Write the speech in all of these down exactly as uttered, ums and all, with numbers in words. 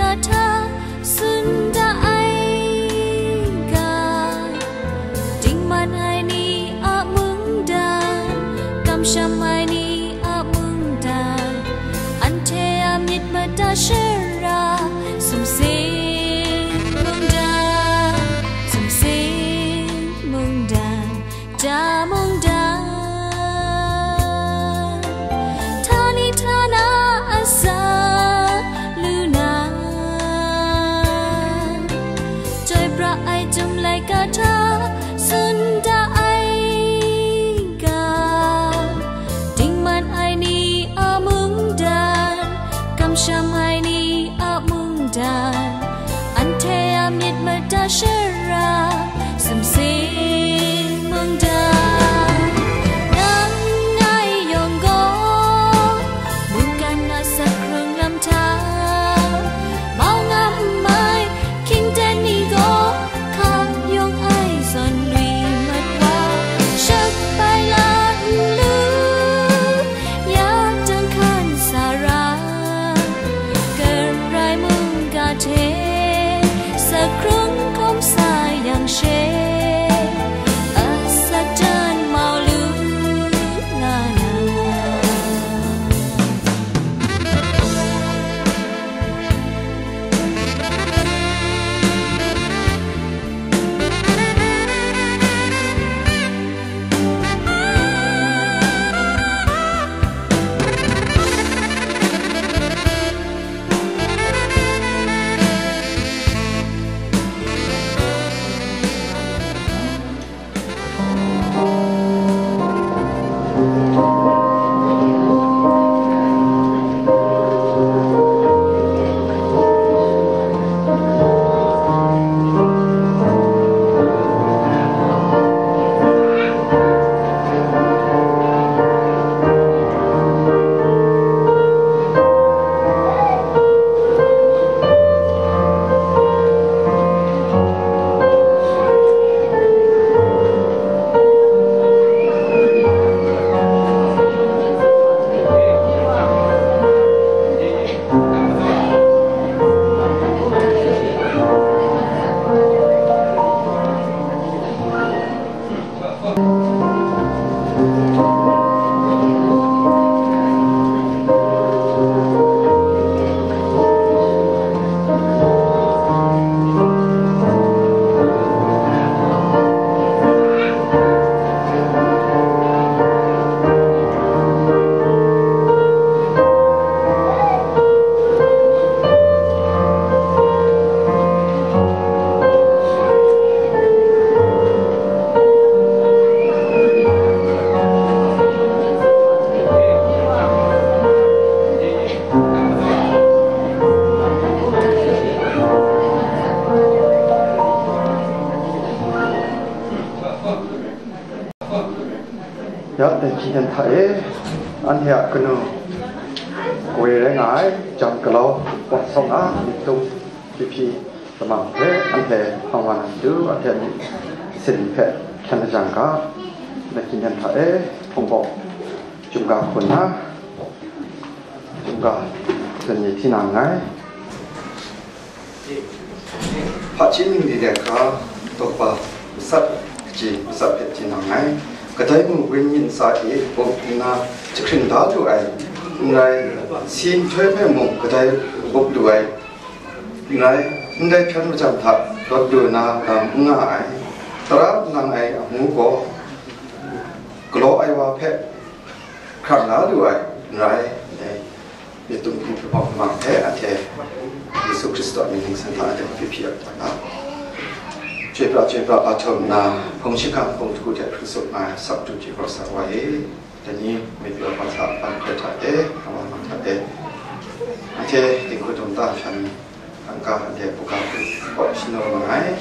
Hta tsun da ai ga, dingman ai ni a mungdan, kamsham ai ni a mungdan, anhte a myit mada shara, sumsing mungdan, sumsing mungdan, ja mungdan, htani htana a sa lu na, chyoi pra ai Chyum laika hta tsun da ai ga, dingman ai ni a mungdan, kamsham ai ni a mungdan, anhte a myit mada shara, sumsing mungdan. Nang ngai yawng gaw, mungkan a sakrung lam hta, mau nga mai, hkying ten ni gaw, hka yawng ai zawn lui mat wa, shak bai la n lu, ya dang hkan sa ra, Karai mungga hte sakrung hkawm sa yang she, a Satan mau lu nga na. Ya, dai hpyi dan hta e, anhte a kanu kawe rai nga ai, Jan Galau, Wat Sawng a myit tung, P P tamang hpe anhte hpang wa na matu, anhte a myit sin hpe hkyen lajang ga, dai hpyi dan hta e, hpung baw chyum ga hkun na, chyum ga hkun ni hti na nngai. Hpachyin ningli de hkra, tawkpa masat kaji masat hpe hti na nngai. Kadai mung wenyi ntsa e bup nna jahkring da lu ai, n rai, si nhtoi hpe mung kadai bup lu ai, n rai, ndai hpyan majan hta rawt lu na lam n nga ai, tara nlang ai amu gaw galaw ai wa hpe hkrang la lu ai, n rai, dai myit tung hpung hpung hpang hpe anhte Yesu Hkristu a mying ningsang hta anhte hpyi hpyi ai hta na, chyoi pra chyoi pra a htum nna, hpung shingkang hpung hku hte hkrit tsup nga ai Sap du Jehkawsa Wa e, dai ni myit pyaw hpa hta ban hkrai hta e, kawa hpa hta e, anhte dinghku dum ta hpyan kangka anhte buga hku kaw shanu ma ai,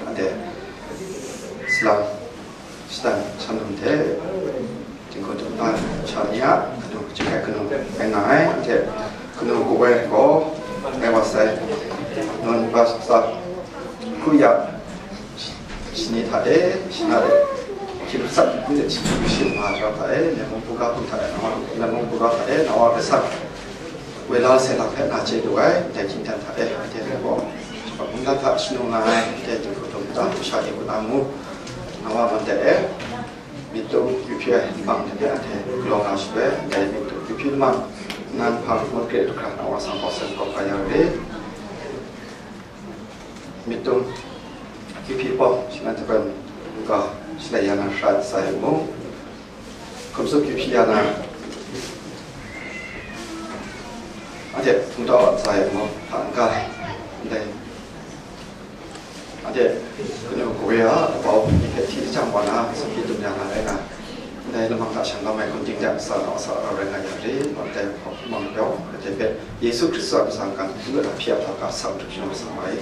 anhte salang shatan shanlum hte dinghku dum ta sha ni a kanu, chyekai kanu rai nga ai, anhte kanu kawe gaw, ngai wa sai, nun ba sa, hku ya, shani hta e, shana e, hkying sat hku de, shi hku shi ma ja hta e, Lamu buga hku hta e, Lamu buga hta e, nawa rai sa, Woi la se la hpe na chye lu ai, ndai hkying hta e, anhte hpe gaw, shapak ningla hta shanu nga ai, anhte dinghku htum hta masha e kun a mu, na wa man de e, myit tum kyu hpyi ai lamang hte hpe anhte galaw nga shadoi, ndai myit tum kyu hpyi lamang, nan hpang ngut kre du hkra na wa sang hkawk sai hkawk kau ya u re. Myit tum kyu hpyi pawng, shi nan hte hpe n-, n-, shalai ya na hkra sa ya mu. Hkum tsup kyu hpyi ya na, anhte hpung tau a tsa e mu, hpa n-, ga ndai, anhte kanu kawe a kabau ni hpe hti jang wa na, sa hpyi dum ya na rai nga, ndai lamang hta shanglawm ai hkum ting de, sa na sa rau rai nga ya re, ndai hpawng mang pyaw, anhte hpe Yesu Hkristu a myit mungkan, hpyi a hta ka sa madu shanglawm sa mai.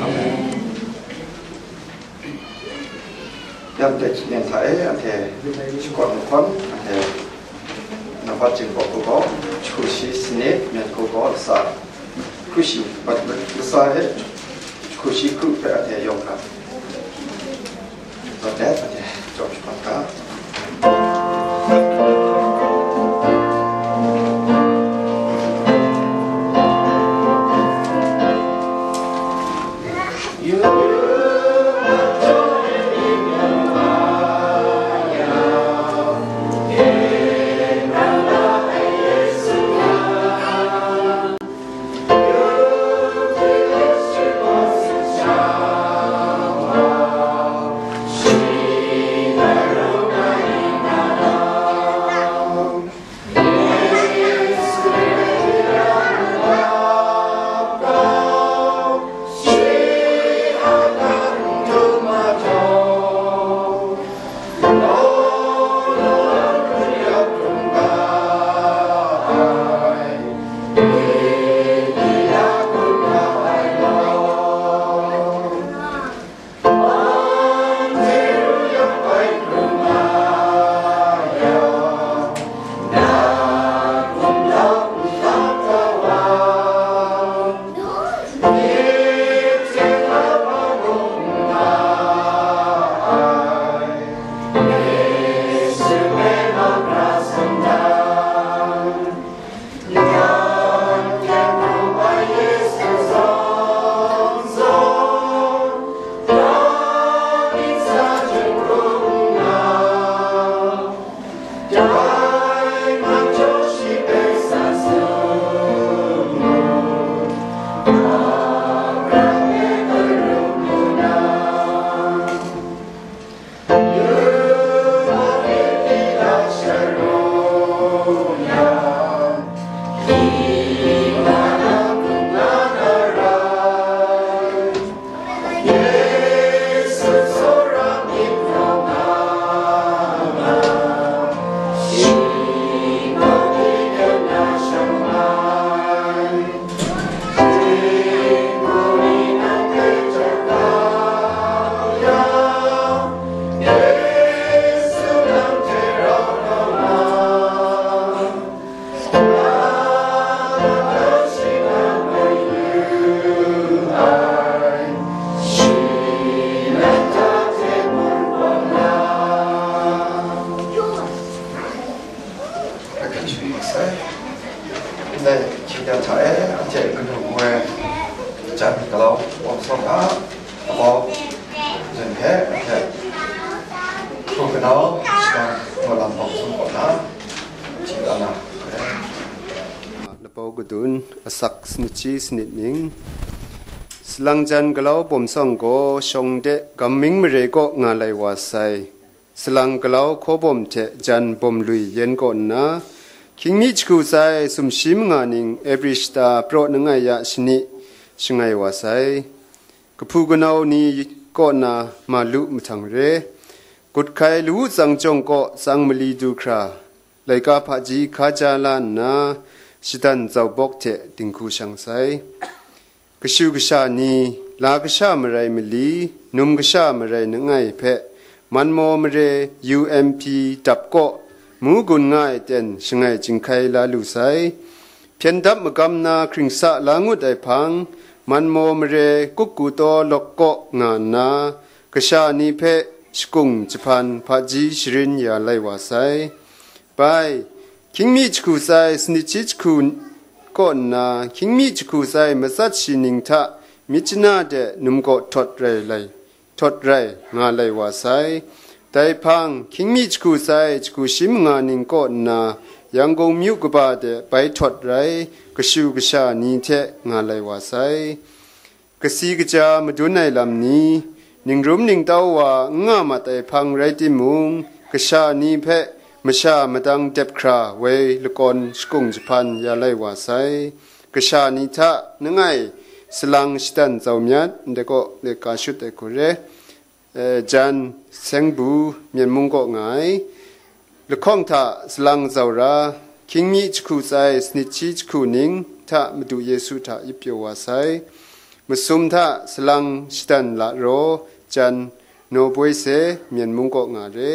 Amen. Yan dai hkying hta e, anhte shakawn mahkawn, anhte nambat jingkawk hku gaw, jahku shi sanit, myen hku gaw lasa hkru shi, lasa e jahku shi hkru hpe anhte yawng hkra, zawn let anhte jawm shapat ga. Ndai hkying hta e, anhte kanu ngu ai jan galau wam sawng a, Apau jan hpe, anhte hku kanau shadang gaw lam hpawng sum kaw na, hti la na, Lapau Kadun, asak sanit shi sanit ning. Salang jan galau bawm sawng gaw shawng de gamming mare kaw nga lai wa sai. Salang galau hkaw bawm hte jan bawm lui yen kaw nna, hkying mi jahku sai sumshi manga ning Ebri shata praw nangai ya shani shangai wa sai. Kahpu kanau ni kaw na malu mahtang re, gut hkai lawu tsang jawng kaw tsang mali du hkra, laika hpaji hkaja la nna, shadan zaubawk hte dinghku shang sai. Kashu kasha ni, la kasha marai mali, num kasha marai nangai hpe, Manmaw mare U M P dap kaw mu gun nga ai ten shangai jinghkai la lu sai. Hpyen dap magam na hkringsa la ngut ai hpang, Manmaw mare Kukku taw lawk kaw nga nna, kasha ni hpe shakung jahpan hpaji sharin ya lai wa sai. Bai, hkying mi jahku sai sanit shi jahku kaw nna, hkying mi jahku sai matsat shi ning hta myit chana de num kaw htawt rai lai, htawt rai nga lai wa sai. Dai hpang, hkying mi jahku sai jahku shi manga ning kaw nna, Yangon myu kaba de bai htawt rai, kashu kasha ni hte nga lai wa sai. Kasi kaja madun ai lam ni, ningrum ningtau wa n nga mat ai hpang rai timung, kasha ni hpe masha madang dep hkra woi lakawn shakung jahpan ya lai wa sai. Kasha ni hta, langai salang shadan zau myat, ndai kaw leka shut ai hku re. Eh, jan, seng bu, Myen mung kaw nga ai. Lahkawng hta salang zaura, hkying mi jahku sai sanit shi jahku ning hta Madu Yesu hta yip pyaw wa sai. Masum hta salang shadan la raw, jan, Noboi se, Myen mung kaw nga re.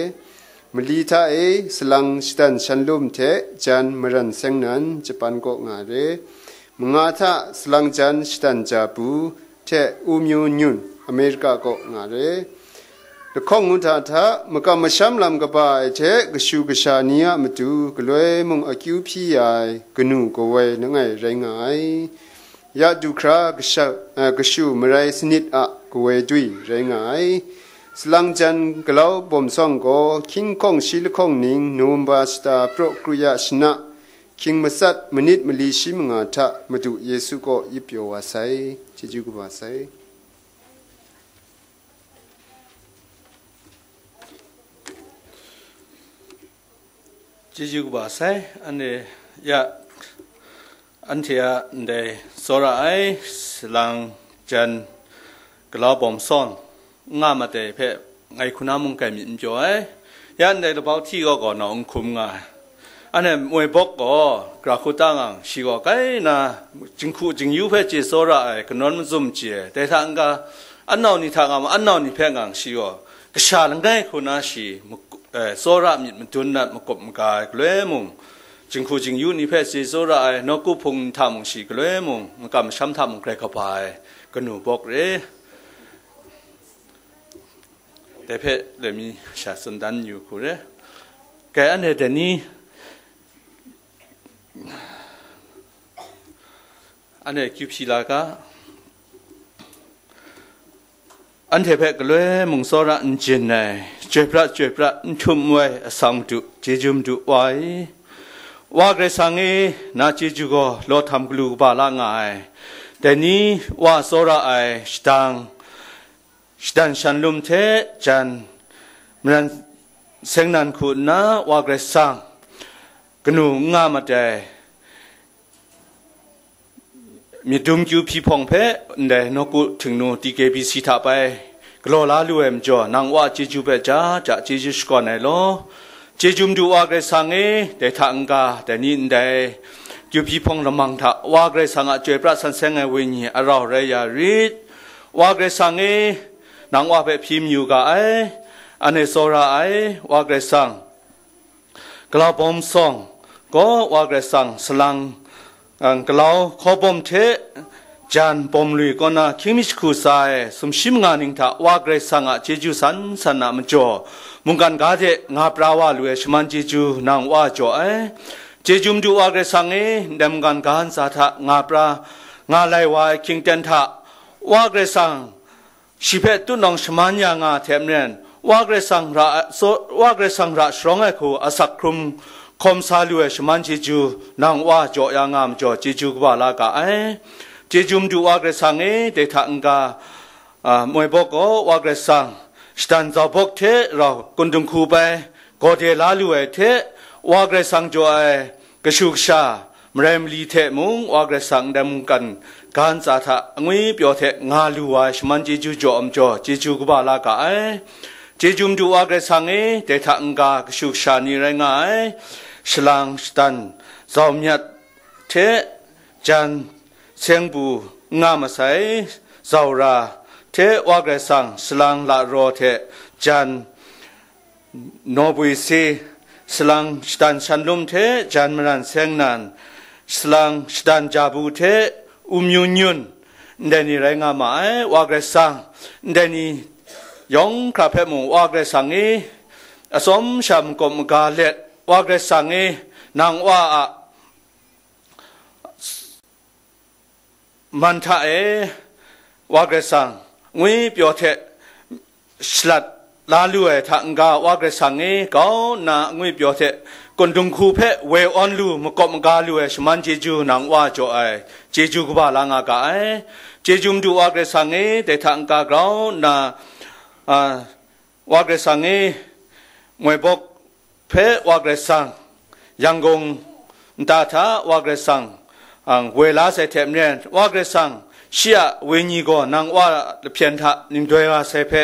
Mali hta e salang shadan shanlum hte jan maran seng nan Japan kaw nga re. Manga hta salang jan shadan ja bu hte u myu nyun Amerika kaw nga re. Lahkawng ngut hta hta makam masham lam kaba ai hte kashu kasha ni a matu galoi mung akyu hpyi ya ai kanu kawoi langai rai nga ai. Ya du hkra kasha, eh, kashu marai sanit a kawoi dwi rai nga ai. Salang jan galau bawm sawng gaw hkying hkawng shi lahkawng ning Nowemba shata praw kru ya shana, hkying matsat manit mali shi manga hta Madu Yesu kaw yip pyaw wa sai. Chyeju kaba sai. Chyeju kaba sai, anhte ya, anhte a ndai tsawra ai salang jan galau bawm sawng n nga mat ai hpe ngai hku na mung kai myit n pyaw ai. Ya ndai labau hti gaw gaw nau n hkum nga ai. Anhte moi bawk gaw, Krakhuta ngang shi gaw kai na, jinghku jingyu hpe chye tsawra ai, kanawn mazum chye ai, dai hta n-ga, anau ni hta nga ma, anau ni hpe ngang shi gaw, kasha langai hku na shi, mak-, eh, tsawra myit madun nat makup maga ai galoi mung, jinghku jingyu ni hpe chye tsawra ai, nawku hpung ni hta mung shi galoi mung, makam masham hta mung grai kaba ai, kanu bawk re. Dai hpe lami sha tsun dan yu hku re. Kai anhte dai ni, anhte kyu hpyi la ga, anhte hpe galoi mung tsawra n jin ai, chyoi pra chyoi pra n htum wai asang Madu, chyeju Madu Wa e. Wa Karai Kasang e, na chyeju gaw law htam galu kaba la nga ai. Dai ni Wa tsawra ai shadang, shadan shanlum hte jan maran seng nan hku nna Wa Karai Kasang kanu n nga mat ai myit dum kyu hpyi hpawng hpe ndai nawku htingnu D K B C hta pai galaw la lu ai majaw, nang Wa chyeju hpe ja ja chyeju shakawn ai law. Chyeju Madu Wa Karai Kasang e, dai hta n-ga, dai ni ndai kyu hpyi hpawng lamang hta Wa Karai Kasang a chyoi pra san seng ai wenyi arau rai ya rit. Wa Karai Kasang e, nang Wa hpe hpyi mayu ga ai, anhte tsawra ai, Wa Karai Kasang. Galau bawm sawng gaw Wa Karai Kasang salang, ang, galau hkaw bawm hte jan bawm lui kaw na hkying mi jahku sa ai sumshi manga ning hta Wa Karai Kasang a chyeju san san a majaw, mungkan ga de nga pra wa lu ai shaman chyeju nang Wa jaw ai. Chyeju Madu Wa Karai Kasang e, ndai mungkan ga ntsa hta nga pra nga lai wa ai hkying ten hta Wa Karai Kasang shi hpe tutnawng shaman ya nga hte maren, Wa Karai Kasang ra, so, Wa Karai Kasang ra sharawng ai hku asak hkrum hkawm sa lu ai shaman chyeju nang Wa jaw ya nga majaw, chyeju kaba la ga ai. Chyeju Madu Wa Karai Kasang e, dai hta n-ga, a, moi bawk gaw Wa Karai Kasang shadan zau bawk hte rau kun dinghku bai gaw de la lu ai hte, Wa Karai Kasang jaw ai kashu kasha, marai mali hte mung Wa Karai Kasang ndai mungkan ga ntsa hta angwi pyaw hte nga lu wa ai shaman chyeju jaw majaw, chyeju kaba la ga ai. Chyeju Madu Wa Karai Kasang e, dai hta n-ga kashu kasha ni rai nga ai, shalang shadan zau myat hte jan seng bu n nga masai, zaura hte Wa Karai Kasang salang la raw hte jan Nawbwi se, salang shadan shanlum hte jan maran seng nan, salang shadan jabu hte umyu nyun, ndai ni rai nga ma ai, Wa Karai Kasang, ndai ni yawng hkra hpe mung Wa Karai Kasang e, atsawm sha makawp maga let, Wa Karai Kasang e, nang Wa a man hta e, Wa Karai Kasang, ngwi pyaw hte shalat la lu ai hta n-ga, Wa Karai Kasang e, kau nna ngwi pyaw hte kundung hku hpe woi awn lu, makawp maga lu ai shaman chyeju nang Wa jaw ai, chyeju kaba la nga ga ai. Chyeju Madu Wa Karai Kasang e, dai hta n-ga grau nna, a, Wa Karai Kasang e, Ngoi Bawk hpe Wa Karai Kasang, Yangon nta hta Wa Karai Kasang, ang, woi la sai hte maren, Wa Karai Kasang, shi a wenyi gaw nang Wa a lahpyen hta ningdoi wa sai hpe,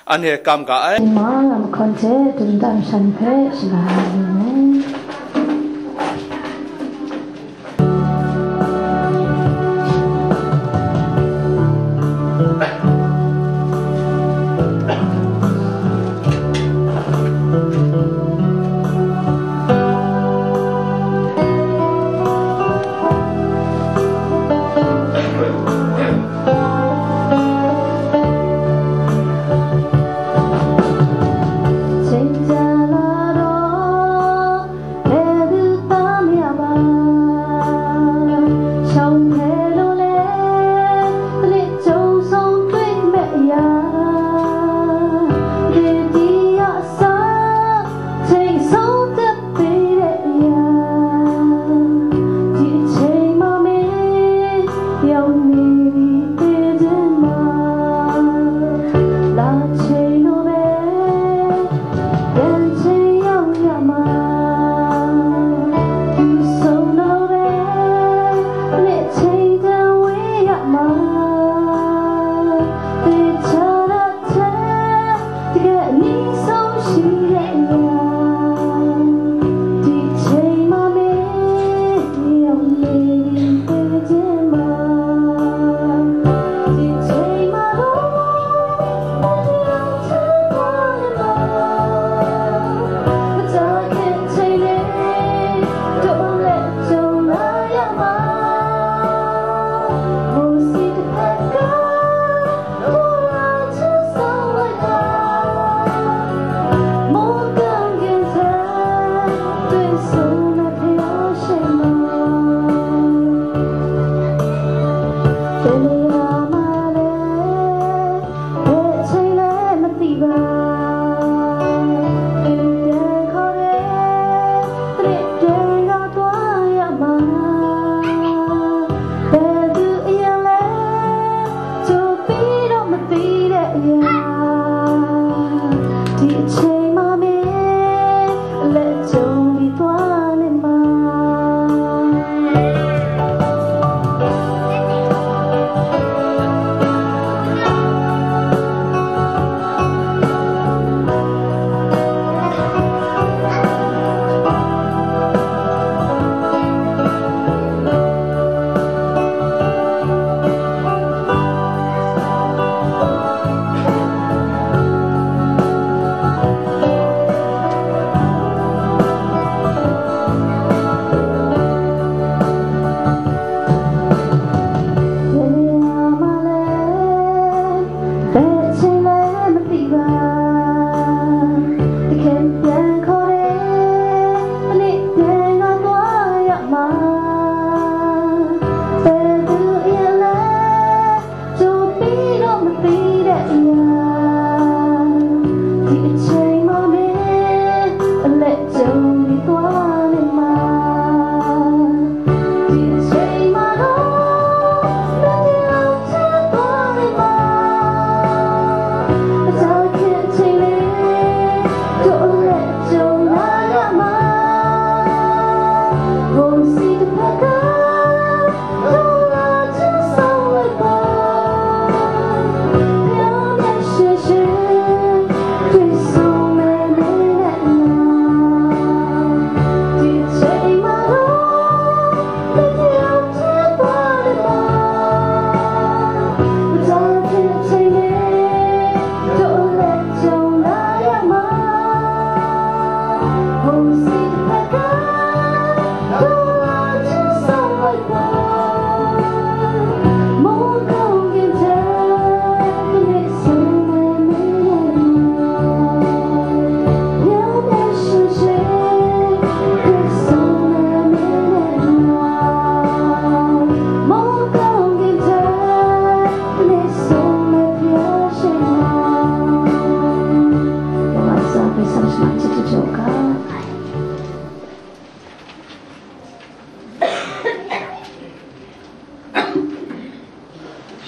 anhte kam ga ai. Nma a mahkawn hte dum dam shan hpe shaga na lu ai.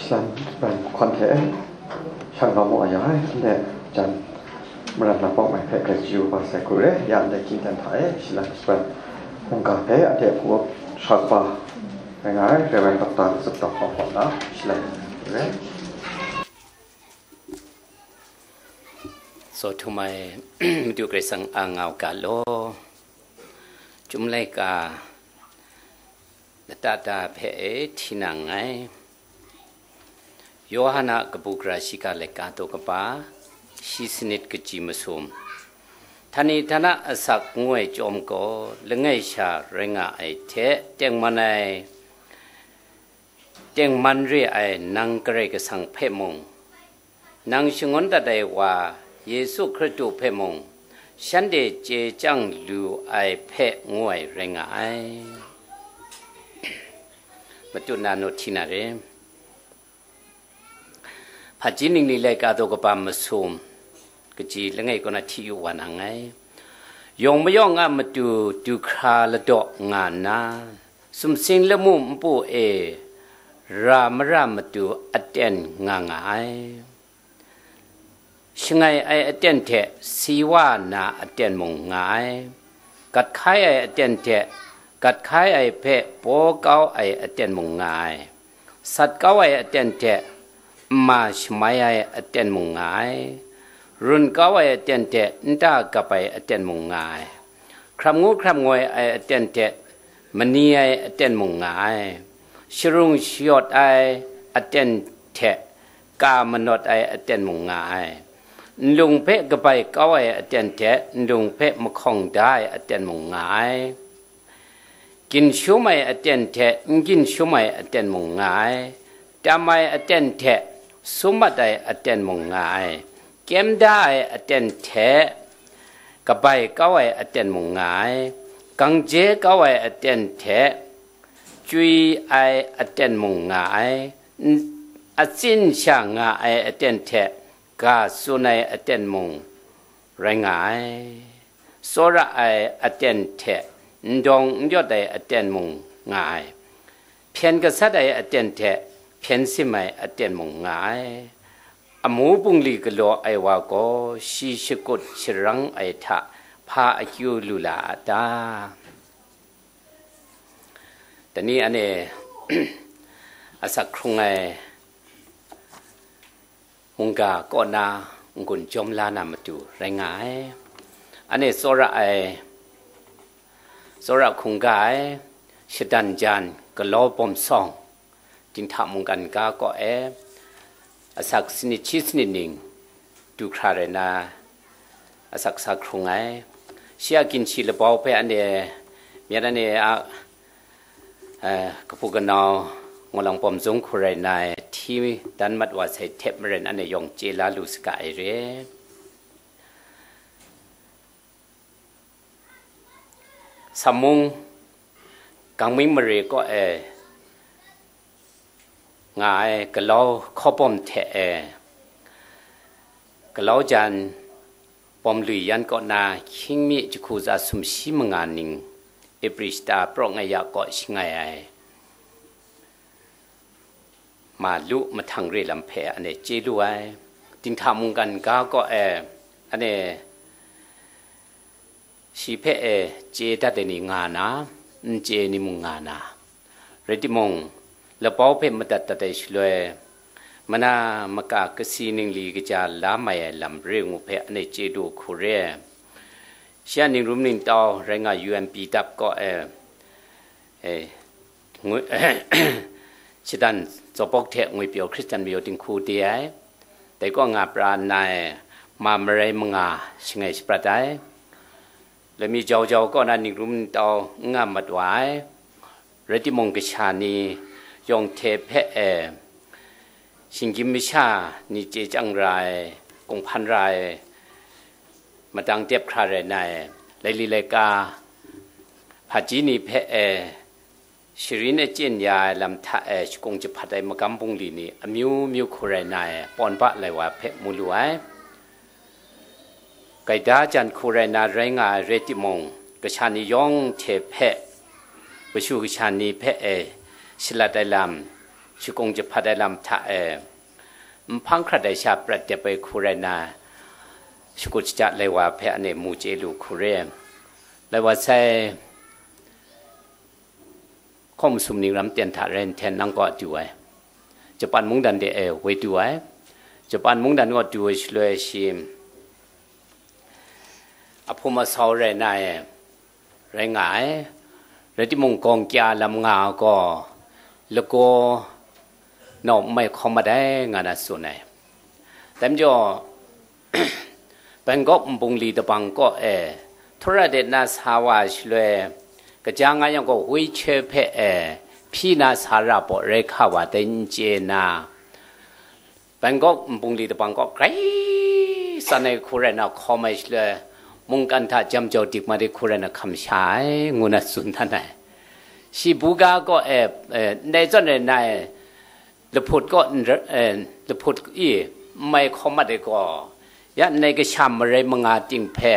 Shalan shapan hkawn hte e, shang nga mu a ya ai, ndai jan maran na pawng ai hpe grai chyu wa sai hku re, ya ndai hkying hta e, shalan shapan mungga hpe anhte hku sha kaba rai nga ai, rai wa ai, Dokta Zatdaw Hkawhkawh na shalan re. Tsaw htum ai Madu Karai Kasang a nga u ga law, Chyum laika lata ta hpe e hti na nngai. Yawhan a kabu gara shiga laika daw kaba, shi sanit kaji masum. Htani htana asak ngu ai chyawm gaw, langai sha rai nga ai hte, tengman ai, tengman re ai nang Karai Kasang hpe mung, nang shangun dat ai wa Yesu Hkristu hpe mung, shanhte chye chyang lu ai hpe ngu ai rai nga ai. Matut na naw hti na re. Hpaji ningli laika daw kaba masum, kaji langai kaw na hti yu wa na nngai. Yawng mayawng a matu du hkra ladaw nga nna, sumsing lamu npu e ra mara matu aten nga nga ai. Shangai ai aten hte si wa na aten mung nga ai. Gat hkai ai aten hte gat hkai ai hpe paw kau ai aten mung nga ai. Sat kau ai aten hte nma shamai ai aten mung nga ai. Run kau ai aten hte nta gap ai aten mung nga ai. Hkram ngu hkram ngoi ai aten hte mani ai aten mung nga ai. Sharung shayawt ai aten hte ka manawt ai aten mung nga ai. Nlung hpe kabai kau ai aten hte nlung hpe mahkawng da ai aten mung nga ai. Ginshum ai aten hte n ginshum ai aten mung nga ai. Tam ai aten hte sum mat ai aten mung nga ai. Kyem da ai aten hte kabai kau ai aten mung nga ai. Gangje kau ai aten hte chywi ai aten mung nga ai. N-, atsin sha nga ai aten hte ga tsun ai aten mung rai nga ai. Tsawra ai aten hte n dawng n yawt ai aten mung nga ai. Hpyen gasat ai aten hte hpyen sim ai aten mung nga ai. Amu bungli galaw ai wa gaw shi shakut sharang ai hta hpa akyu lu la a ta? Dai ni anhte asak hkrung ai mungga kaw na n-gun jawm la na matu rai nga ai. Anhte tsawra ai, tsawra hkungga ai, shadan jan, galaw bawm sawng, dinghta mungkan ga kaw e, asak sanit shi sanit ning du hkra rai na, asak sa hkrung ai. Shi a ginshi labau hpe anhte, myit anhte a, eh, kahpu kanau, ngaw lang bawm zung hku rai na ai, hti dan mat wa sai hte maren anhte yawng chye la lu saga ai re. Sammung, Gangming mare kaw e nga ai galau hkaw bawm hte e, galau jan bawm lui yan kaw na hkying mi jahku tsa sumshi manga ning, Ephri shata praw ngai ya kaw shangai ai. Ma lu mahtang re lam hpe anhte chye lu ai. Dinghta mungkan ga kaw e anhte shi hpe e chye dat ai ni nga na, n chye ai ni mung nga na, rai timung, labau hpe madat dat ai shaloi, mana maka kasi ningli kaja la mai ai lam re ngu hpe anhte chye du hku re ai. Shi a ningrum ningtau rai nga U N P dap kaw e, e, ngwi-, shadan tsawpawk hte ngwipyaw Hkristan mayaw dinghku de ai. Dai kaw nga pra nna e, ma marai manga shangai shaprat ai. Lami jau jau kaw na ningrum ningtau n nga mat wa ai. Rai timung, kasha ni yawng hte hpe e, shinggyim masha ni chye chyang ra ai, kunghpan ra ai, madang dep hkra rai na e, laili laika hpaji ni hpe e, sharin achyin ya ai lam hta e, shakung jahpat ai magam bungli ni amyu myu hku rai na e, pawn ba lai wa hpe mu lu ai. Gaida jan hku rai na rai nga ai rai timung, kasha ni yawng hte hpe, kashu kasha ni hpe e shalat ai lam, Shakung jahpat ai lam hta e, nhpang hkrat ai sha prat dep ai hku rai nna, shakut shaja lai wa hpe ane mu chye lu hku re. Lai wa sai, hkawm sum ning ram ten hta rai nhten nang kaw du ai, Japan mungdan de e woi du ai. Japan mungdan kaw du ai shaloi shi ahpum asau rai na e, rai nga ai. Rai timung, gawng kya lam nga gaw, lagaw nau n mai hkawm mat ai, nga na tsun ai. Dai majaw, Bangkok nbungli dabang kaw e, htura de na sa wa shaloi, kaja nga yang gaw, wheelchair hpe e hpyi na sa ra baw rai hka wa dai n chye na, Bangkok nbungli dabang kaw grai tsan ai hku rai na hkawm ai shaloi, mungkan hta jam jau dik mat ai hku rai na hkam sha ai, ngu na tsun dan ai. Shi buga kaw e, e, ndai zawn rai na e, lahput kaw n ra-, e, lahput i n mai hkawm mat ai gaw, ya ndai kasha marai manga ting hpe,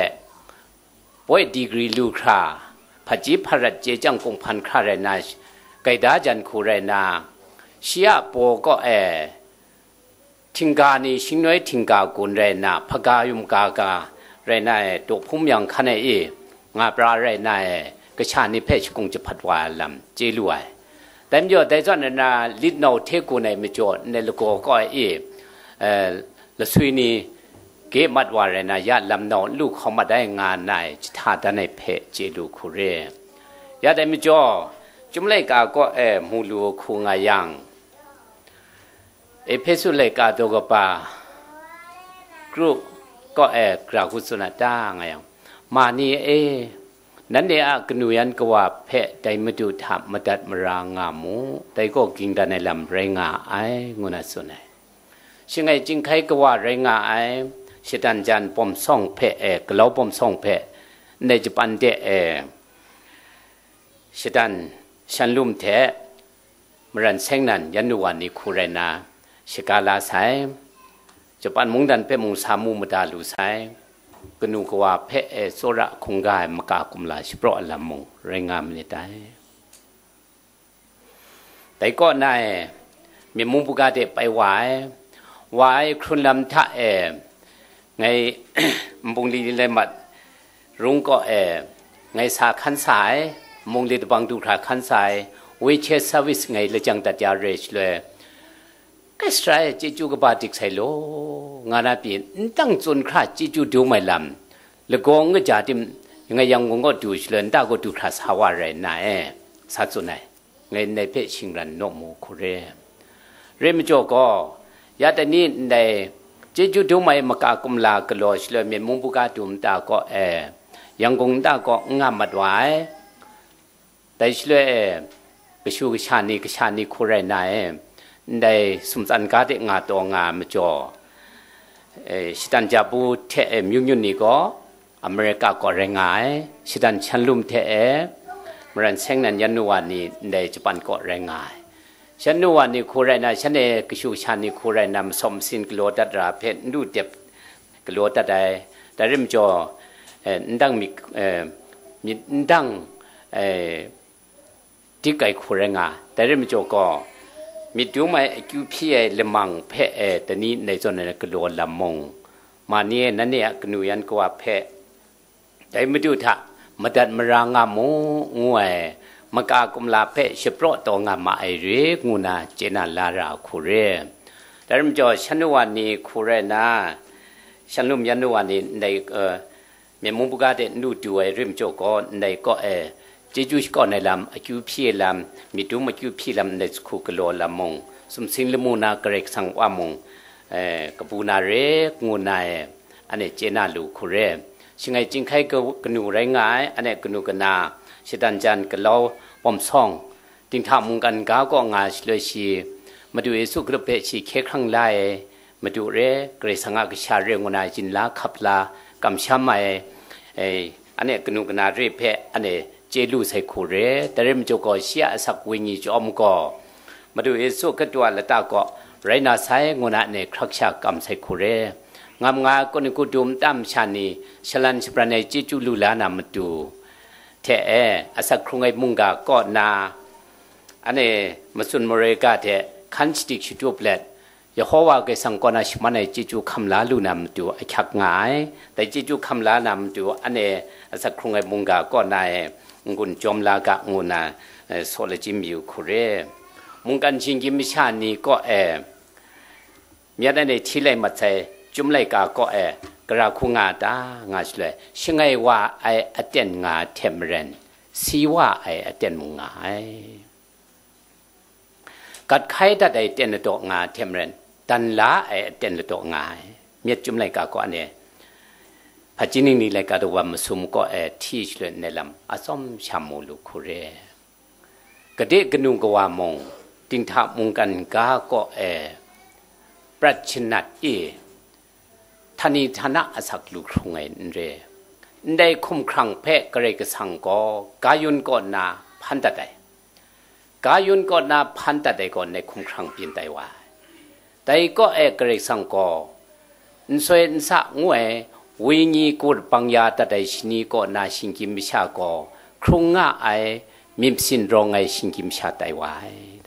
poi digri lu hkra, hpaji hparat chye chyang kunghpan hkra rai na, gaida jan hku rai na, shi a baw kaw e, htingga ni shingnoi htingga gun rai nna, hpaga yum ga ga rai na e, daw hpung muyang hkan e i, nga pra rai na e, kasha ni hpe shakung jahpat wa ai lam chye lu ai. Dai majaw, dai zawn rai na, lit nau hte gun ai majaw, ndai lagaw kaw e i, e, lasui ni ge mat wa rai na, ya lam nau n lu hkawm mat ai, nga nna e, jahta dan ai hpe chye lu hku re. Ya dai majaw, Chyum laika kaw e mu lu hku nga yang, Ehpesu laika daw kaba kru kaw e gara hku tsun a ta, nga yang, ma ni e, nanhte a kanu yan kawa hpe dai Madu hta madat mara nga mu, dai gaw ging dan ai lam rai nga ai, ngu na tsun ai. Shangai chyinghkai kawa rai nga ai, shatan jan bawm sawng hpe e, galau bawm sawng hpe, ndai Japan de e, shatan shanlum hte maran seng nan yan nu wa ni hku rai nna, shaga la sai. Japan mungdan hpe mung sa mu mada lu sai. Kanu kawa hpe e tsawra hkungga ai maka kumla shapraw ai lam mung rai nga manit dai. Dai kaw na e, myen mung buga de pai wa ai, wa ai hkrun lam hta e, ngai nbungli ni lai mat rung kaw e, ngai sa hkan sa ai, nbungli dabang du hkra hkan sa ai, wheelchair service ngai lajang dat ya re shaloi, kai sara e chyeju kaba dik sai law, nga na pyi, n dang tsun hkra chyeju dum ai lam, lagaw n kaja tim, ngai Yangon kaw du shaloi, nta kaw du hkra sa wa rai nna e, sa tsun ai. Ngai ndai hpe shingran naw mu hku re. Re majaw gaw, ya tani ndai chyeju dum ai maka kumla galaw shaloi myen mung buga du nta kaw e, Yangon nta kaw n nga mat wa ai. Dai shaloi e, kashu kasha ni, kasha ni hku rai na e, ndai sumtsan ga de nga taw nga ai majaw, e, shatan jabu hte e myit myit ni gaw, America kaw rai nga ai, shatan shanlum hte e, maran seng nan yan nu wa ni ndai Japan kaw rai nga ai. Shan nu wa ni hku rai na, shan e kashu kasha ni hku rai na, masawm masin galaw dat ra hpe n du dep galaw dat ai. Dai rai majaw, e, n dang myit, e, myit n dang, e, dik ai hku rai nga. Dai rai majaw gaw, myit dum ai akyu hpyi ai lamang hpe e tani ndai zawn ai galaw lam mung, ma ni e nanhte a kanu yan kawa hpe dai Madu hta madat mara nga mu, ngu ai maka kumla hpe shapraw taw nga ma ai re, ngu na chye na la ra hku re. Dai rai majaw, shan nu wa ni hku rai na, shanlum yan nu wa ni ndai, e, myen mung buga de n du du ai rim jaw gaw, ndai kaw e, chyeju shakawn ai lam, akyu hpyi ai lam, myit dum akyu hpyi lam, ndai jahku galaw lam mung, sumsing lamu na Karai Kasang wa mung, e, kabu na re, ngu na e, ane chye na lu hku re. Shangai chyinghkai ka-, kanu rai nga ai, ane kanu kana, shatan jan galau bawm sawng, dinghta mungkan ga kaw nga shaloi shi, Madu Yesu Hkristu hpe shi hkye hkrang la ai, Madu re, Karai Kasang a kasha re ngu na yin la hkap la, kamsham ai, e, ane kanu kana re hpe ane chye lu sai hku re, dai rai majaw gaw shi a asak wenyi chyawm gaw, Madu Yesu Hkristu a lata kaw rai na sai ngu na ane hkrak sha kam sai hku re. Ngam nga ai kawni kudum nta masha ni shalan shabran ai chyeju lu la na matu hte e, asak hkrung ai mungga kaw na, ane matsun maroi ga hte Hkan shadik shatup let, Yehova Karai Kasang kaw na shaman ai chyeju hkam la lu na matu ahkyak nga ai. Dai chyeju hkam la na matu, anhte asak hkrung ai mungga kaw na e n-gun jawm la ga, ngu na, eh, saw lachyim yu hku re. Mungkan shinggyim masha ni kaw e, myat anhte hti lai mat sai, Chyum laika kaw e, gara hku nga ta, nga shaloi, shangai wa ai aten nga hte maren, si wa ai aten mung nga ai. Gat hkai dat ai aten ladaw nga hte maren, dan la ai aten ladaw nga ai. Myat Chyum laika kaw anhte, hpaji ningli laika daw wa masum kaw e hti shaloi nai lam atsawm sha mu lu hku re. Gade kanu kawa mung, dinghta mungkan ga kaw e prat shanat i, htani htana asak lu hkrung ai n re. Ndai hkumhkrang hpe Karai Kasang gaw Gayun kaw nna hpan dat ai. Gayun kaw nna hpan dat ai gaw ndai hkumhkrang byin tai wa ai. Dai kaw e Karai Kasang gaw, nsoi nsa ngu ai, wenyi gur bang ya dat ai shani kaw na shinggyim masha gaw, hkrung nga ai, myit masin rawng ai shinggyim masha tai wa ai.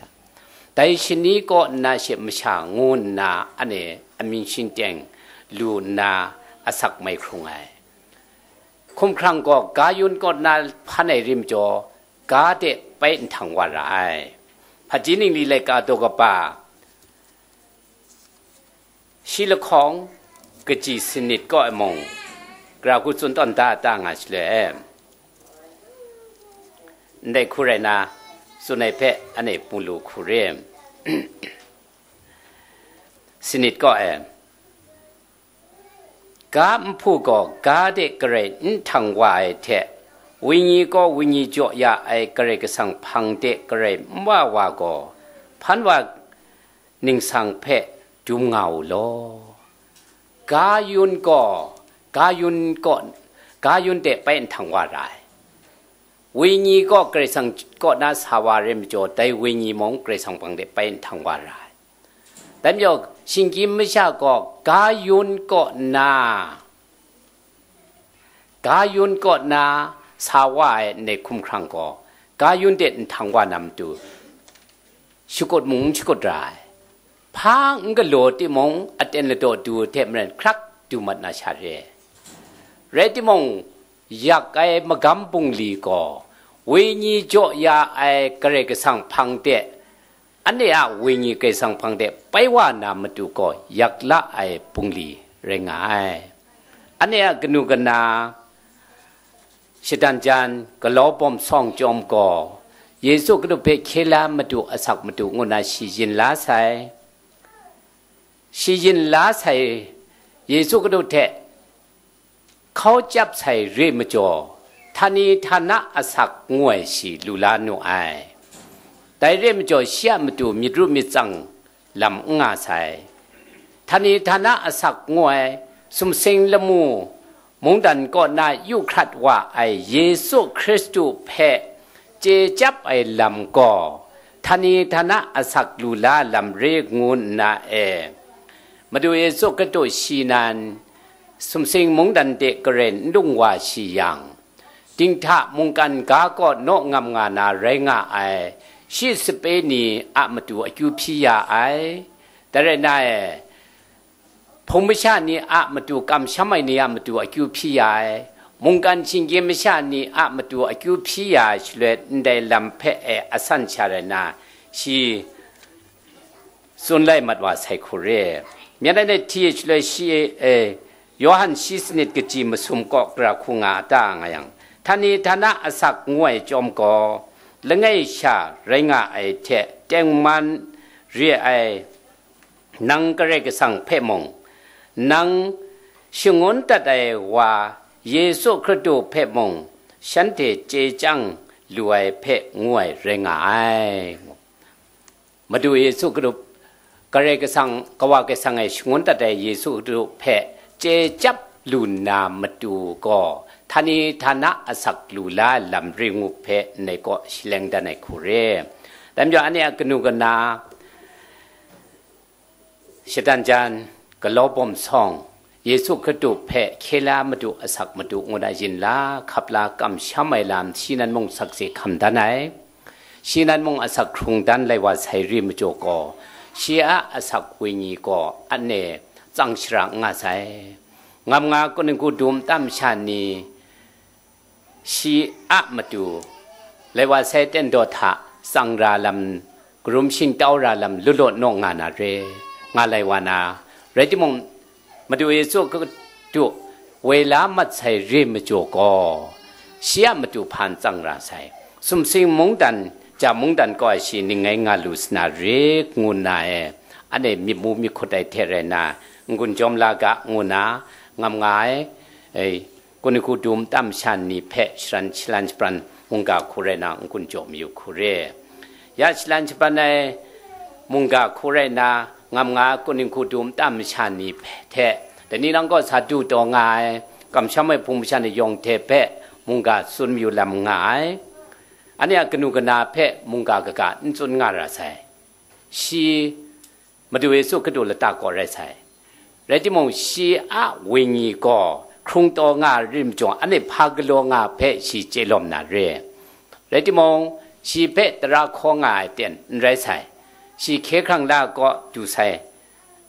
Dai shani kaw nna she masha ngu nna, anhte amying shingteng lu nna asak mai hkrung ai. Hkumhkrang gaw Gayun kaw nna hpan ai rim majaw, ga de pai nhtang wa ra ai. Hpaji ningli laika daw kaba, shi lahkawng kaji sanit kaw e mung, gara hku tsun tawn da ta nga shaloi e, ndai hku rai na, tsun ai hpe anhte mu lu hku re. Sanit kaw e, ga nhpu gaw ga de garai n htang wa ai hte, wenyi gaw wenyi jaw ya ai Karai Kasang hpang de garai n wa wa gaw, hpan wa ningsang hpe dum nga u law. Gayun gaw, Gayun kaw, Gayun de pai nhtang wa ra ai. Wenyi gaw Karai Kasang kaw na sa wa rai majaw, dai wenyi mung Karai Kasang hpang de pai nhtang wa ra ai. Dai majaw, shinggyim masha gaw Gayun kaw na, Gayun kaw na sa wa ai ndai hkumhkrang gaw, Gayun de nhtang wa na matu, shakut mung n shakut ra ai. Hpa n galaw timung, aten ladaw du hte maren hkrak du mat na sha re. Rai timung, yak ai magam bungli gaw, wenyi jaw ya ai Karai Kasang hpang de, anhte a wenyi Karai Kasang hpang de pai wa na matu gaw, yak la ai bungli rai nga ai. Anhte a kanu kana, shatan jan, galaw bawm sawng chyawm gaw, Yesu Hkristu hpe hkye la matu asak matu ngu na shi yin la sai. Shi yin la sai, Yesu Hkristu hte hkau chyap sai re majaw, htani htana asak ngu ai shi lu la nu ai. Dai re majaw, shi a matu myit ru myit tsang lam n nga sai. Htani htana asak ngu ai, sumsing lamu, mungdan kaw na yu hkrat wa ai Yesu Hkristu hpe chye chyap ai lam gaw, htani htana asak lu la lam re ngu nna e, Madu Yesu Hkristu shi nan, sumsing mungdan de garen n lung wa shi yang, dinghta mungkan ga kaw naw ngam nga na rai nga ai, shi sape ni a matu akyu hpyi ya ai. Dai rai na e, hpung masha ni a matu, kamsham ai ni a matu akyu hpyi ya ai, mungkan shinggyim masha ni a matu akyu hpyi ya ai shaloi, ndai lam hpe e asan sha rai na, shi tsun lai mat wa sai hku re. Myen ai hti shaloi shi e, Yawhan shi sanit kaji masum kaw gara hku nga a ta nga yang, htani htana asak ngu ai chyawm gaw, langai sha rai nga ai hte tengman re ai, nang Karai Kasang hpe mung, nang shangun dat ai wa Yesu Hkristu hpe mung, shanhte chye chyang lu ai hpe ngu ai rai nga ai. Madu Yesu Hkristu, Karai Kasang, Kawa Karai Kasang e shangun dat ai Yesu Hkristu hpe chye chyap lu nna matu gaw, htani htana asak lu la ai lam ring u hpe ndai kaw shaleng dan ai hku re. Dai majaw, anhte a kanu kana, shatan jan, galaw bawm sawng, Yesu Hkristu hpe hkye la matu asak matu ngu na yin la, hkap la, kamsham ai lam shi nan mung sakse hkam dan ai. Shi nan mung asak hkrung dan lai wa sai ri majaw gaw, shi a asak wenyi gaw ane tsang shara n nga sai. Ngam nga kuningku dum tam sha ni, shi a matu, lai wa sai ten daw hta tsang ra lam, karum shingtau ra lam lulaw naw nga na re, nga lai wa na, rai timung, Madu Yesu Hkristu woi la mat sai re majaw gaw, shi a matu hpan tsang ra sai. Sumsing mungdan, ja mungdan kaw ai shi ning ngai nga lu sa na re, ngu nna e, anhte myit mu myit hkut ai hte rai nna, n-gun jawm la ga, ngu nna, ngam nga ai, e, kuningku dum tam sha ni hpe shalan, shalan shabran mungga hku rai na, n-gun jaw mayu hku re. Ya shalan shabran ai mungga hku rai na, ngam nga kuningku dum tam sha ni hte, dai ni nang kaw sa du taw nga ai, kamsham ai hpung masha ni yawng hte hpe mungga tsun mayu lam nga ai. Anhte a kanu kana hpe mungga kaga n tsun nga ra sai. Shi Madu Yesu Hkristu lata kaw rai sai. Rai timung, shi a wenyi gaw hkrung taw nga rim jawng, anhte hpa galaw nga hpe shi chye lawm na re. Rai timung, shi hpe tara hkaw nga ai ten n rai sai. Shi hkye hkrang la kaw du sai.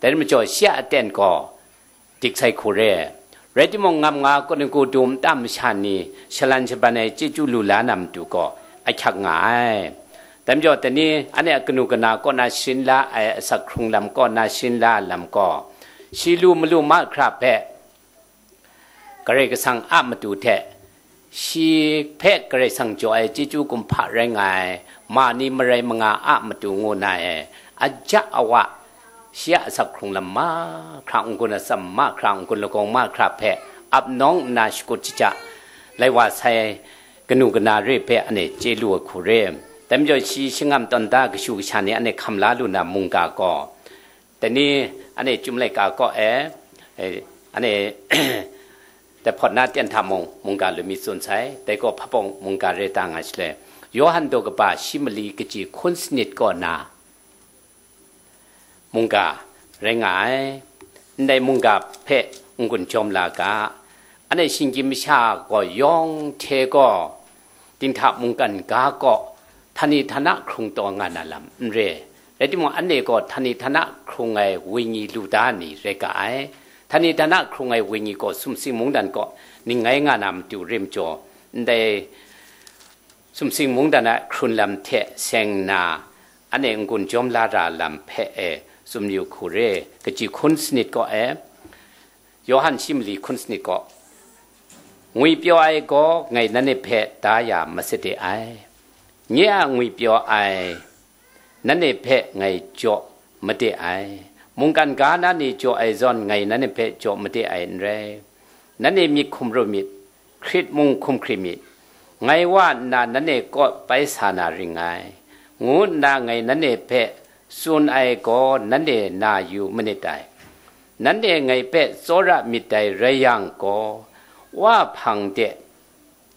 Dai majaw, shi a aten gaw dik sai hku re. Rai timung, ngam nga kuningku dum tam masha ni shalan shaban ai chyeju lu la na matu gaw ahkyak nga ai. Dai majaw, dai ni anhte a kanu kana kaw na sharin la ai asak hkrung lam kaw na sharin la ai lam gaw, shi lu malu mahkra hpe Karai Kasang a matu hte, shi hpe Karai Kasang jaw ai chyeju kumhpa rai nga ai ma ni marai manga a matu ngu na e, aja awa, shi a asak hkrung lam mahkra, n-gun atsam mahkra, n-gun lagawng mahkra hpe ap nawng nna shakut shaja lai wa sai kanu kana re hpe anhte chye lu ai hku re. Dai majaw, shi shingam tawn da kashu kasha ni anhte hkam la lu na mungga gaw, dai ni anhte Chyum laika kaw e, e, anhte dai hpawt na ten hta mung mungga lumi tsun sai, dai gaw hpa pawng mungga rai ta nga shaloi, Yawhan daw kaba shi mali kaji hkun sanit kaw na mungga rai nga ai. Ndai mungga hpe n-gun jawm la ga, anhte shinggyim masha gaw yawng hte gaw, dinghta mungkan ga kaw, htani htana hkrung taw nga na lam n re. Rai timung, anhte gaw htani htana hkrung ai wenyi lu da ni rai ga ai. Htani htana hkrung ai wenyi gaw sumsing mungdan kaw ning ngai nga na matu re majaw, ndai sumsing mungdan a hkrun lam hte seng nna, anhte n-gun jawm la ra lam hpe e tsun yu hku re. Kaji hkun sanit kaw e, Yawhan shi mali hkun sanit gaw, ngwipyaw ai gaw ngai nanhte hpe da ya masade ai. Nye a ngwipyaw ai nanhte hpe ngai jaw made ai. Mungkan ga na ni jaw ai zawn ngai nanhte hpe jaw made ai n rai. Nanhte myit hkum ru myit, hkrit mung hkum hkrit myit, ngai wa nna nanhte kaw bai sa na ring ngai, ngu nna ngai nanhte hpe tsun ai gaw nanhte na yu manit dai. Nanhte ngai hpe tsawra myit dai rai yang gaw, Wa hpang de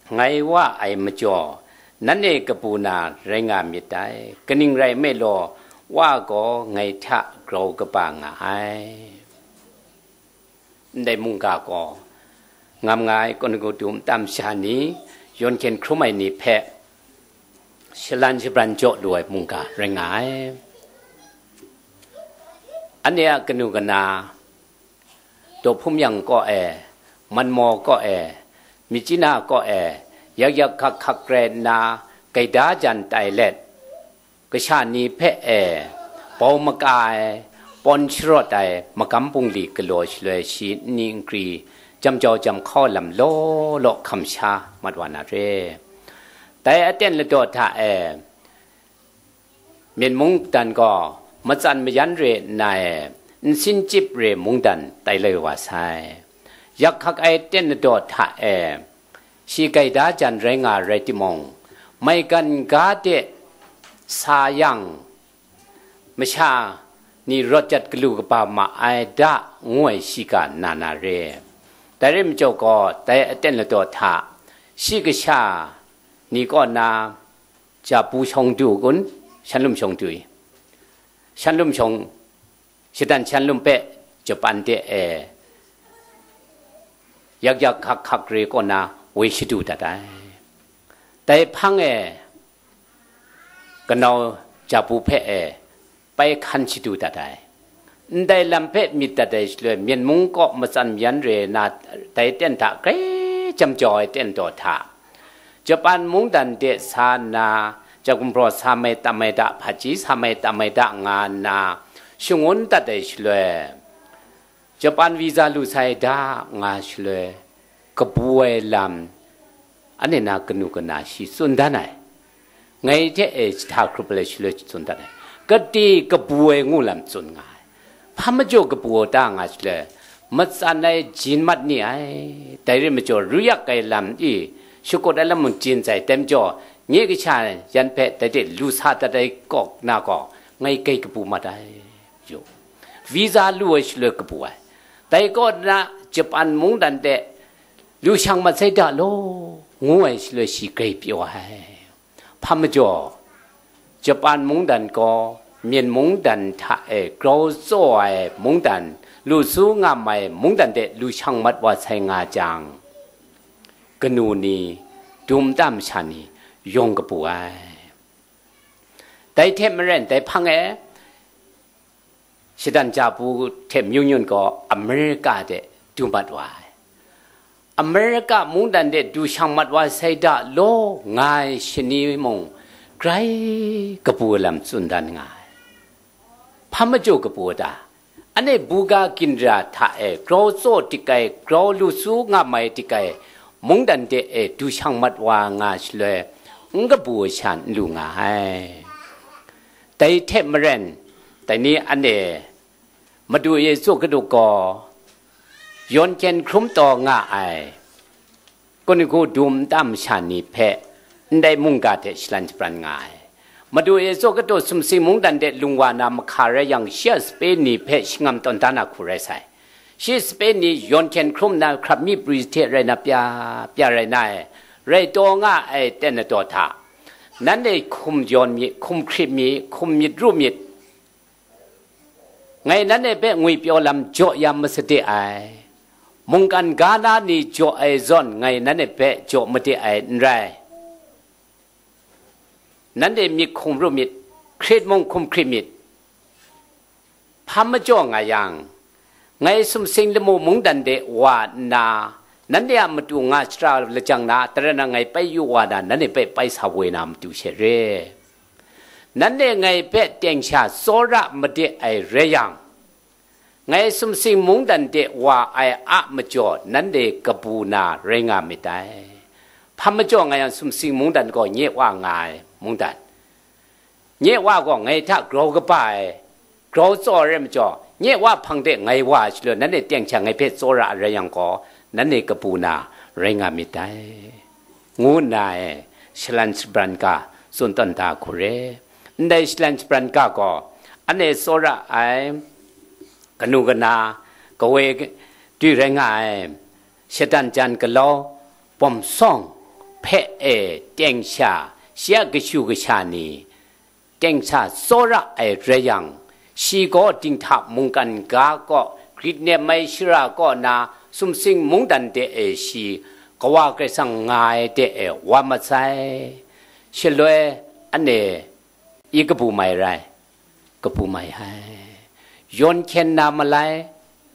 ngai wa ai majaw, nanhte kabu na rai nga myit dai, kaning rai nme law, Wa gaw ngai hta grau kaba nga ai. Ndai mungga gaw, ngam nga ai kuningku dum tam sha ni, yawn hkyen hkrum ai ni hpe shalan shabran jaw lu ai mungga rai nga ai. Anhte a kanu kana, daw hpum yang kaw e, manmaw kaw e, myitkyina kaw e, yak yak hkak hkak rai nna, gaida jan tai let, kasha ni hpe e, bau maka ai, pawn sharawt ai, magam bungli galaw shaloi shi nni nkri, jam jau jam hkau lam law law hkam sha mat wa na re. Dai aten ladaw hta e, myit mungdan gaw matsan mayan re nna e, nsin chyip re mungdan tai lai wa sai. Yak hkak ai ten ladaw hta e, shi gaida jan rai nga rai timung, maigan ga de sa yang, masha ni rawt jat galu kaba ma ai da, ngu ai shiga na na re. Dai rai majaw gaw, dai aten ladaw hta, shi kasha ni kaw na, ja bu shawng du kun, shanlum shawng du i. Shanlum shawng, shatan shanlum hpe japan de e, yak yak hkak hkak re kaw na woi shadu dat ai. Dai hpang e, kanau jabu hpe e pai hkan shadu dat ai. Ndai lam hpe myit dat ai shaloi, Myen mung kaw matsan yan re na, dai ten hta grai jam jau ai ten daw hta, Japan mungdan de sa nna, jagumhpraw sa mai tam ai da, hpaji sa mai tam ai da nga nna, shangun dat ai shaloi, Japan visa lu sai da nga shaloi, kabu ai lam, anhte na kanu kana shi tsun dan ai. Ngai hte e jahta hkrup ai shaloi tsun dan ai. Gade kabu ai ngu lam tsun nga ai. Hpa majaw kabu ai ta nga shaloi, matsan ai jin mat ni ai. Dai rai majaw, ruyak ai lam i, shakut ai lam mung jin zai, dai majaw, nye kasha yan hpe dai de lu sa dat ai kawk na gaw, ngai grai kabu mat ai. Yu. Visa lu ai shaloi kabu ai. Dai kaw na Japan mungdan de lu shang mat sai da law, ngu ai shaloi shi grai pyaw ai. Hpa majaw, Japan mungdan gaw Myen mungdan hta e grau tsaw ai mungdan, lu su ngam ai mungdan de lu shang mat wa sai nga jang, kanu ni, dum nta masha ni yawng kabu ai. Dai hte maren, dai hpang e, shatan jabu hte myun myun gaw Amerika de du mat wa ai. Amerika mungdan de du shang mat wa sai da law, nga ai shani mung grai kabu lam tsun dan nga ai. Hpa majaw kabu ta? Anhte buga ginra hta e grau tsaw dik ai, grau lu su nga mai dik ai mungdan de e du shang mat wa nga shaloi, n kabu ai sha n lu nga ai. Dai hte maren, dai ni anhte Madu Yesu Hkristu gaw yawn hkyen hkrum taw nga ai, kanu dum nta masha ni hpe ndai mungga hte shalan shabran nga ai. Madu Yesu Hkristu sumsing mungdan de lung wa na mahka rai yang, shi a sape ni hpe shingam tawn da na hku rai sai. Shi sape ni yawn hkyen hkrum nna hkrap myi prwi hte rai na pya, pya rai na ai, rai taw nga ai ten ladaw hta, nanhte hkum yawn myit, hkum hkrit myit, hkum myit ru myit, ngai nanhte hpe ngwipyaw lam jaw ya masade ai. Mungkan ga na ni jaw ai zawn, ngai nanhte hpe jaw made ai n rai. Nanhte myit hkum ru myit, hkrit mung hkum hkrit myit. Hpa majaw nga yang, ngai sumsing lamu mungdan de wa nna, nanhte a matu nga shara lajang na, tara na ngai pai yu wa na, nanhte hpe pai sa woi na matu she re. Nanhte ngai hpe teng sha tsawra made ai rai yang, ngai sumsing mungdan de wa ai a majaw nanhte kabu na rai nga myit dai. Hpa majaw nga yang, sumsing mungdan gaw nye wa nga ai mungdan, nye wa gaw ngai hta grau kaba ai, grau tsaw ai rai majaw, nye wa hpang de ngai wa ai shaloi, nanhte teng sha ngai hpe tsawra ai rai yang gaw, nanhte kabu na rai nga myit dai, ngu nna e shalan shabran ga tsun tawn da hku re. Ndai shalan shabran ga gaw, anhte tsawra ai kanu kana, kawoi dwi rai nga ai, shatan jan galau bawm sawng hpe e teng sha, shi a kashu kasha ni, teng sha tsawra ai rai yang, shi gaw dinghta mungkan ga kaw grit nem ai shara kaw na sumsing mungdan de e shi Kawa Karai Kasang nga ai de e wa mat sai. Shaloi anhte i kabu mai rai, kabu mai ai. Yawn hkyen na malai,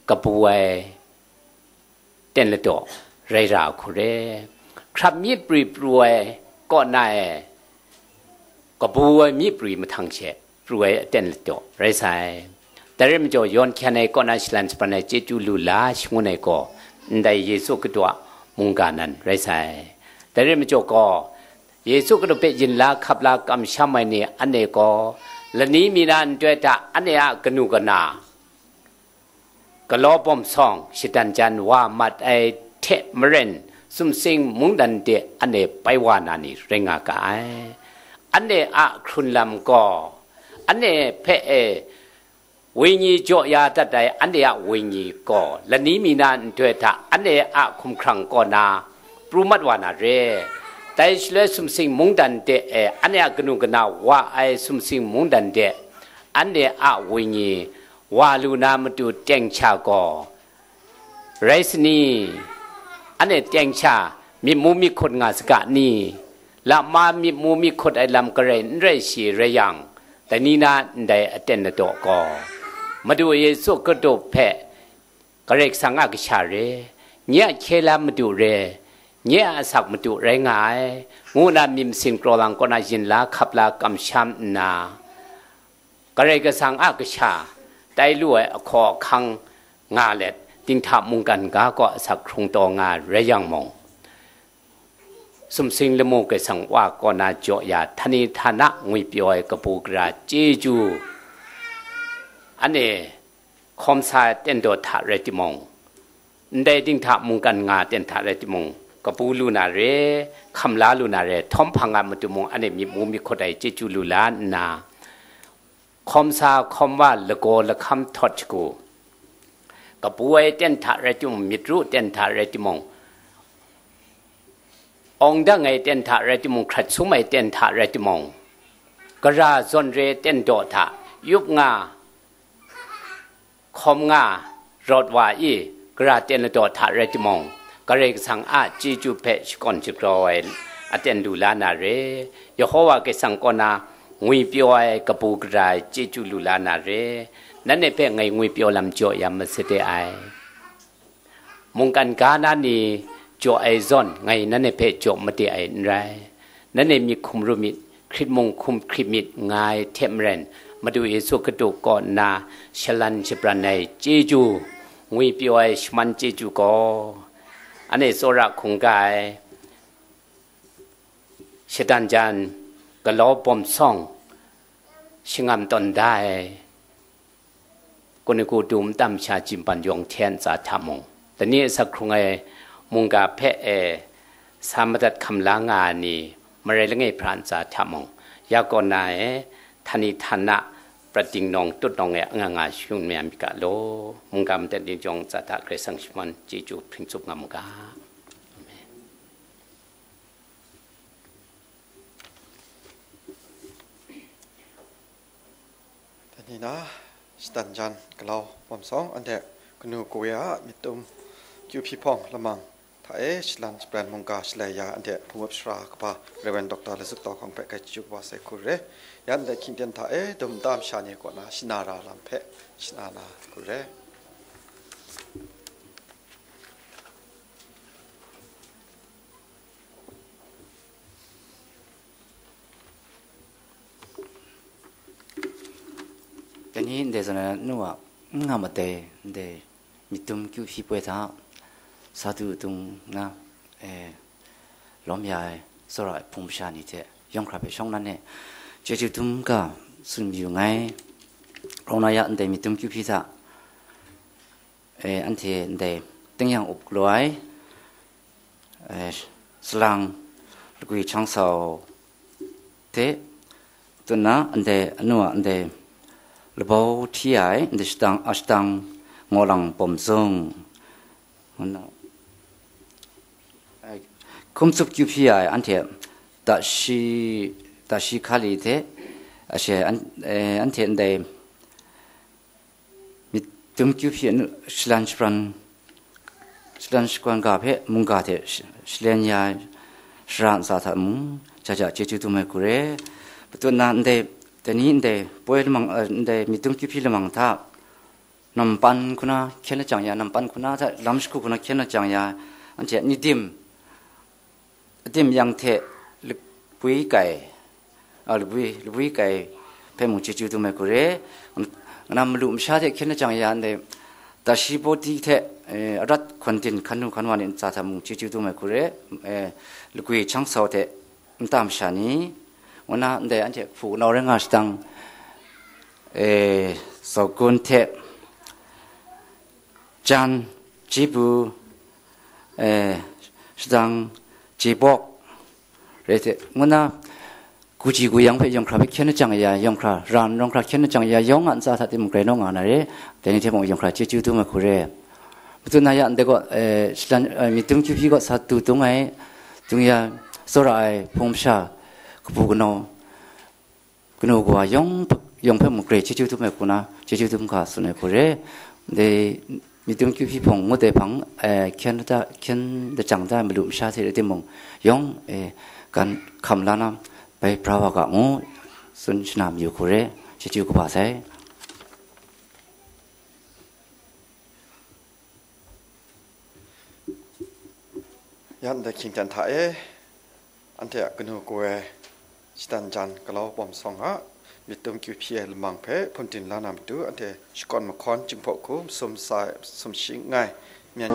kabu ai ten ladaw rai ra hku re. Hkrap myit prwi pru ai kaw na e, kabu ai myit prwi mahtang she pru ai aten ladaw rai sai. Dai rai majaw, yawn hkyan ai kaw na shalan shabran ai chyeju lu la shangun ai gaw, ndai Yesu Hkristu a mungga nan rai sai. Dai rai majaw gaw, Yesu Hkristu hpe yin la hkap la kamsham ai ni anhte gaw, lani mi na nhtoi hta anhte a kanu kana, galaw bawm sawng shatan jan wa mat ai hte maren, sumsing mungdan de anhte pai wa na ni rai nga ga ai. Anhte a hkrun lam gaw, anhte hpe e wenyi jaw ya dat ai anhte a wenyi gaw, lani mi na nhtoi hta anhte a hkumhkrang kaw na pru mat wa na re. Dai shaloi sumsing mungdan de e anhte a kanu kana wa ai sumsing mungdan de anhte a wenyi wa lu na matu teng sha gaw, rai sa ni? Anhte teng sha myit mu myit hkut nga saga ni? Lama myit mu myit hkut ai lam garai n rai shi rai yang, dai ni na ndai aten ladaw gaw, Madu Yesu Hkristu hpe Karai Kasang a kasha re, nye a hkye la madu re, nye a asak madu rai nga ai, ngu na myit masin kraw lang kaw na yin la hkap la kamsham nna, Karai Kasang a kasha tai lu ai ahkaw ahkang nga let, dinghta mungkan ga kaw asak hkrung taw nga rai yang mung, sumsing lamu Karai Kasang wa kaw na jaw ya, htani htana ngwipyaw ai kabu gara chyeju, anhte hkawm sa ai ten daw hta rai timung, ndai dinghta mungkan nga ten hta rai timung, kabu lu na re, hkam la lu na re, htawm hpang a matu mung, anhte myit mu myit hkut ai chyeju lu la nna, hkawm sa hkawm wa lagaw lahkam htawt shagu, kabu ai ten hta rai timung, myit ru ten hta rai timung, awng dang ai ten hta rai timung, hkrat sum ai ten hta rai timung, gara zawn re ten daw hta, yup nga, hkawm nga, rawt wa i, gara ten ladaw hta rai timung, Karai Kasang a chyeju hpe shakawn shagrau ai aten lu la na re, Yehova Karai Kasang kaw na ngwipyaw ai kabu gara ai chyeju lu la na re, nanhte hpe ngai ngwipyaw lam jaw ya masade ai. Mungkan ga na ni jaw ai zawn, ngai nanhte hpe jaw made ai n rai. Nanhte myit hkum ru myit, hkrit mung hkum hkrit myit, nga ai hte maren, Madu Yesu Hkristu kaw nna shalan shabran ai chyeju, ngwipyaw ai shaman chyeju gaw, anhte tsawra hkungga ai, shatan jan, galau bawm sawng, shingam tawn da ai, kuniku dum tam sha jimpan yawng hte ntsa hta mung, dani asak hkrung ai mungga hpe e sa madat hkam la nga ai ni, marai langai hpra ntsa hta mung, ya kaw na e, htani htana prat dingnawng tutnawng e anga nga shangun maya myit ga law, mungga madat ni jawng ntsa hta Karai Kasang shaman chyeju hpring tsup nga mu ga. Amen. Dai ni na, shatan jan, galau bawm sawng, anhte kanu kawa a myit dum kyu hpyi hpawng lamang hta e shalan shabran mungga shalai ya, anhte hpung up sara kaba Rev. Doctor Lazuk Tau Hkawng hpe grai chyeju kaba sai hku re. Ya ndai hkying ten hta e dum nta masha ni kaw na shana ra lam hpe shana na hku re. Dai ni ndai zawn ai nu a n nga matai ndai myit dum kyu hpyi poi hta, sa du dung na, e, lawm ya ai tsawra ai hpung masha ni hte yawng hkra hpe shawng nan e chyeju dum ga tsun mayu nngai. Rau na ya ndai myit dum kyu hpyi hta, e, anhte ndai tingnyang up galaw ai, e, salang lagwi hkyang sau hte, tsun na ndai anu a ndai labau hti ai ndai shadang, ashadang, ngawlang bawm zung, ngu nna, e, hkum tsup kyu hpyi ai anhte tashi, tashi hkali hte, ashe an, e, anhte ndai myit dum kyu hpyi anu shalan shabran, shalan shakwan ga hpe mungga hte sh-, shalen ya ai shara ntsa hta mung, ja ja chyeju dum ai hku re. Patut na ndai, dai ni ndai poi lamang, eh, ndai myit dum kyu hpyi lamang hta, nampan hku na hkyen lajang ya, nampan hku na hta lam shagu hku na hkyen lajang ya, anhte ni dim, adim yang hte lapwi kai, a, lapwi, lapwi kai hpe mung chyeju dum ai hku re. Nna malu masha hte hkyen lajang ya ndai, tashi bawdi hte, e, arat hkawn din hkan nu hkan wa ni ntsa hta mung chyeju dum ai hku re. E, lagwi hkyang sau hte nta masha ni, ngu na ndai anhte hpu kanau rai nga shadang, e, Zagun hte Jan, Jibu, eh, shadang, Jibawk, rai hte, ngu na, guji guyang hpe yawng hkra hpe hkyen lajang ya, yawng hkra, ran yawng hkra hkyen lajang ya, yawng a ntsa hta timung grai naw nga na re, dai ni hte mung yawng hkra chyeju dum ai hku re. Matut na ya ndai gaw, eh, shalan, eh, myit dum kyu hpyi gaw sa du dung ai, dung ya, tsawra ai, hpung masha, kabu kanau, kanu kawa yawng, yawng hpe mung grai chyeju dum ai hku na, chyeju dum ga tsun ai hku re. Dai myit dum kyu hpyi hpawng ngut ai hpang, eh, hkyen lata, hkyen lajang da ai malu masha hte rai timung, yawng, eh, gan hkam la na bai bra wa ga mu, tsun shana mayu hku re, chyeju kaba sai. Ya ndai hkying hten hta e, anhte a kanu kaw ai shatan jan galau bawm sawng a myit dum kyu hpyi ai lamang hpe hpungdim la na matu, anhte shakawn mahkawn, jinghpaw hku, masum sa ai, masum shi nngai, myen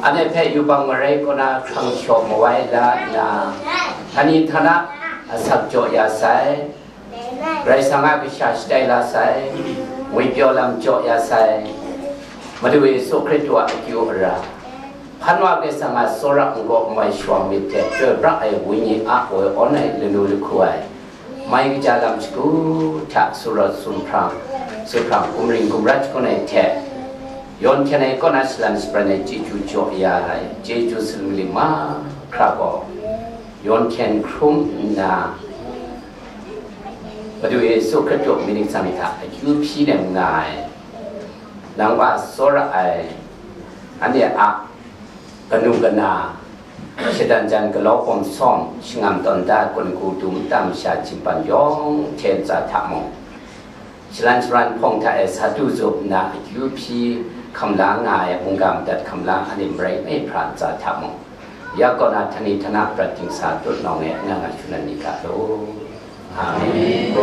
Anhte hpe yubak marai kaw na hkrang shaw mawai la nna, htani htana asak jaw ya sai, Karai Kasang a kasha shatai la sai, ngwipyaw lam jaw ya sai, Madu Yesu Hkristu a akyu ara, hpan wa Karai Kasang a tsawra n-gaw n-wai shawng myit hte chyoi pra ai Wenyi a aw awn ai lanu lahku ai, mai kaja lam shagu hta surawt sumhprang, suhprang gumring gumrat shagun ai hte, yawn hkyen ai kaw na shalan shabran ai chyeju jaw ya ai chyeju salu lim mahkra gaw, yawn hkyen hkrum nna, Madu Yesu Hkristu mying ningsang hta akyu hpyi nem nga ai, nang wa tsawra ai, anhte a kanu kana, shatan jan galau hpawm sawm, shingam tawn da, gun ku du nta masha, cimpan yawng hte ntsa hta mung, shalan sharan hpawng hta e sa du zup nna akyu hpyi hkam la nga ai mungga madat hkam la anhte marai mahpra ntsa hta mung, ya kaw na htani htana prat dingsa tut nawng e nga nga shun ai ni ga law. Amen.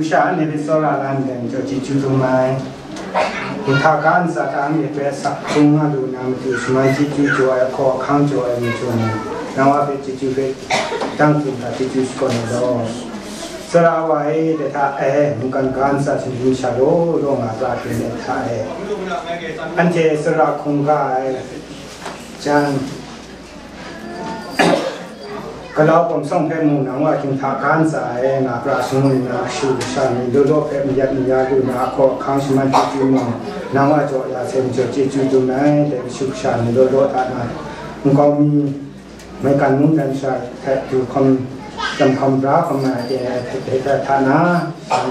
Masha anhte hpe tsawra la ndai majaw chyeju dum ai. Hta ga ntsa hta anhte hpe sak hkrung nga lu na matu shaman chyeju jaw ai, hkaw ahkang jaw ai majaw ni, nang wa hpe chyeju hpe dang tsun hta chyeju shakawn ai law. Tsawra wa e, de hta e, mungkan ga ntsa htingnu masha law law nga pra byin ai hta e. Anhte tsawra hkungga ai jan, Galau bawm sawng hpe mung nang wa hkinghta ga ntsa e nga pra shangun nna, kashu kasha ni law law hpe mayat maya lu na, ahkaw ahkang shaman chyeju mung nang wa jaw ya sai majaw chyeju dum ai. Dai kashu kasha ni law law hta na, nkau mi, maigan mungdan sha hte du hkawm, tam hkawm bra hkawm ai, dai hpe hta na,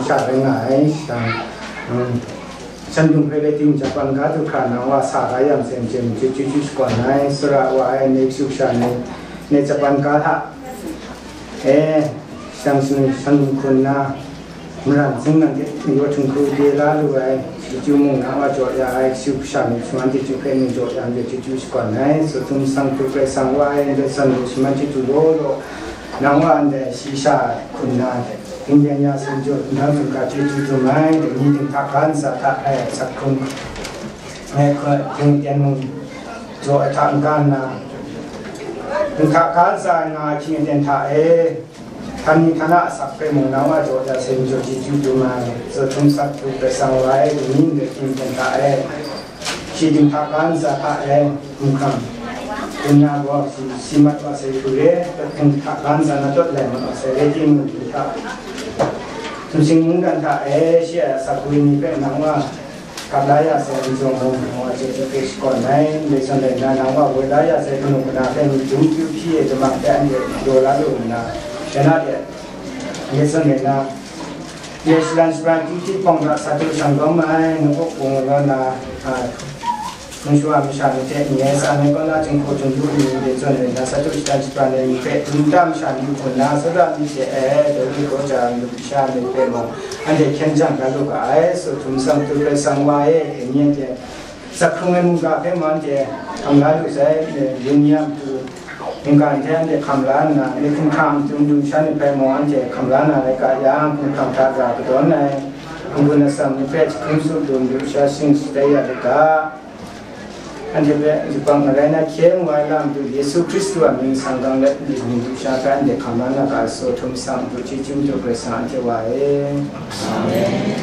sha rai nga ai, shang, um, Shan dung hpe rai timung, Japan ga du hkra nang wa sa ga yang, sem sem chyeju chyeju shakawn ai. Tsawra wa ai, ngai kashu kasha ni, ngai Japan ga hta e, shang shangun shan hkun na, maran zing nan hte mayaw htung hkru de la lu ai, chyeju mung nang wa jaw ya ai, kashu kasha ni shaman chyeju hpe nang jaw ya ai, chyeju shakawn ai. Tsun htum sang htu Karai Kasang wa ai, ndai san lu shaman chyeju law law, nang wa ndai shi sha hkun na, Hpyen ya sai majaw, nang hkungga chyeju dum ai, dai ni dinghta ga ntsa hta e, sak hkrung ai hkun, hpyen mung jaw ai hta n-ga nna, dinghta ga ntsa nga hkying aten hta e, htan ni htan a asak hpe mung nang wa jaw ya sai majaw chyeju dum ai, tsun htum sang htu Karai Kasang wa ai, dai ni ndai hkying aten hta e, Shi dinghta ga ntsa hta e, hkum hkrang, hkum na gaw, shi, shi mat wa sai hku re, dinghta ga ntsa na tawt lai mat wa sai re, timung dinghta, sumsing mungdan hta e, shi a asak ni hpe nang wa gap la ya sai, n zawn mung, nang wa chyeju hpe shakawn ai, ndai zawn rai nna, nang wa woi la ya sai, kanu kana hpe, myit dum kyu hpyi e, damang hpe anhte daw la lu nna, shanhte, ndai zawn rai nna, Ye shalan shapran kyu hti hpawng hta sa du shang dawm ai, nawku hpung law na, a, hpung shawa masha ni hte, nye sa ai kaw na, jinghku htung lu ni de zawn ai na, sa du shalan shapran ai ni hpe, dum da masha ni hpun na, tsawra ni hte e, dai ni gaw ja, lup sha ni hpe mung, anhte hkyen jang da lu ga ai, tsun htum sang htu Karai Kasang wa e, e, nye hte, Sak hkrung ai mungga hpe mung anhte hkam la lu sai, yin ni a matu, mungga hte anhte hkam la nna, myit hkum hkrang a matu madu masha ni hpe mung anhte hkam la na rai ga yang, hkum hkrang hta gara kadawn ai, n-gun atsam ni hpe jahkrum tsup lu madu masha shing shatai ya rit ga, anhte hpe yubak marai na hkye mu ai lam matu Yesu Hkristu a mying sanggang let madu masha hpe anhte hkam la na ga, tsun htum sang matu chyeju matu Karai Kasang anhte wa e. Amen.